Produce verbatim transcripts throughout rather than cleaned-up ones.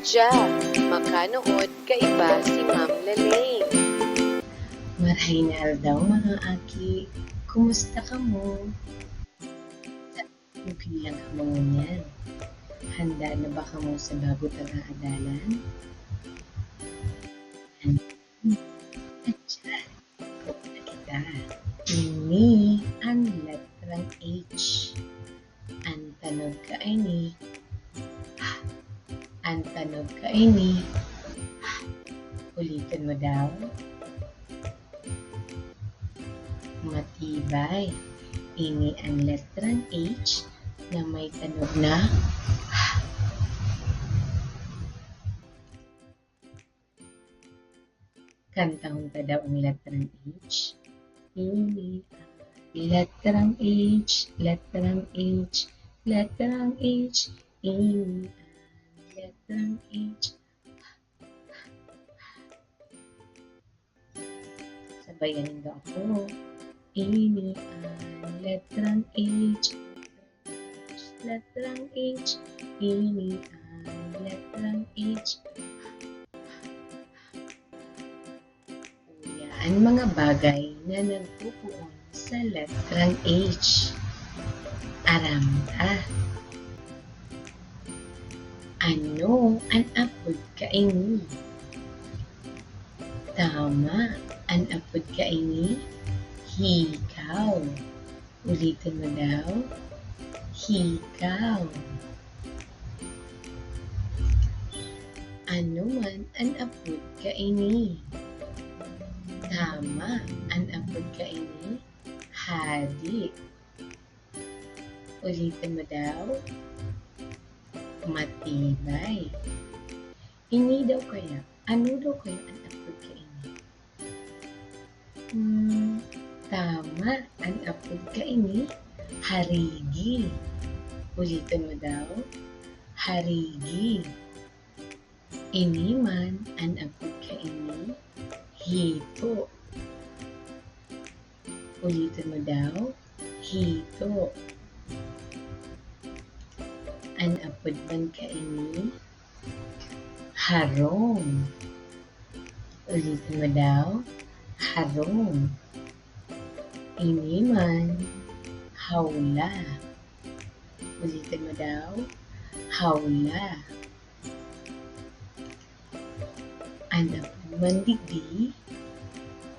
Dya, makanood kaiba si Ma'am Lalaine. Marahay na aldaw, mga aki. Kumusta kamo? Okay lang kamo ngunyan? Handa na ba kamo sa bago tang adalan? At dyan, na kita. Ini an letrang H. An tanog kaini, ha. An tanog kaini, ha. Uliton mo daw. Matibay. Ini an letrang H na may tanog na, ha. Kantahon ta daw ang letrang H. Ini an letrang H, letrang H, letrang H. Ini an letrang H. Sabayan nindo ako. Ini an letrang H, letrang H. Ini an letrang H. Uya an mga bagay na nagpupoon sa letrang H. Aram ta. Ano an apod kaini? Tama, an apod kaini, hikaw. Uliton mo daw, hikaw. Ano man an apod kaini? Tama, an apod kaini, hadi. Uliton mo daw, matibay. Ini daw kaya, ano daw kaya an apod kaini? Hmm, tama, an apod kaini, harigi. Uliton mo daw, harigi. Ini man an apod kaini, hito. Uliton mo daw, hito. An apod man kaini, harong. Uliton mo daw, harong. Ini man, hawla. Uliton mo daw, hawla. An apod man digdi,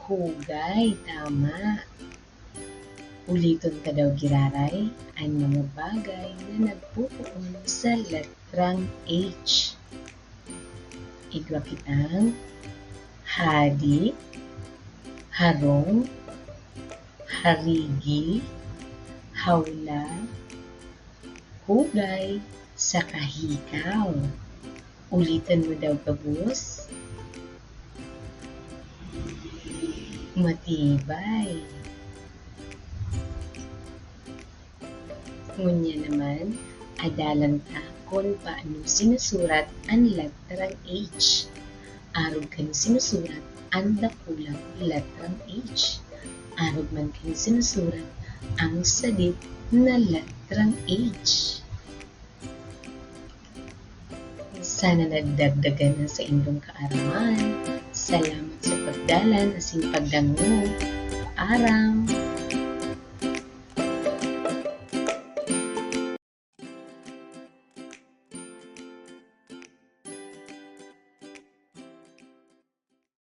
hugay, tama. Uliton ta daw giraray an mga bagay na nagpupoon sa letrang H. Igwa kitang hadi, harong, harigi, hawla, hugay, saka hikaw. Uliton mo daw gabos. Matibay. Ngunyan naman, adalan ta kun paano sinusurat an letrang H. Arog kan sinusurat an dakulang letrang H. Arog man kan sinusurat ang sadit na letrang H. Sana nadagdagan an saindong kaaraman. Salamat sa pagdalan asin pagdangog. Paaram!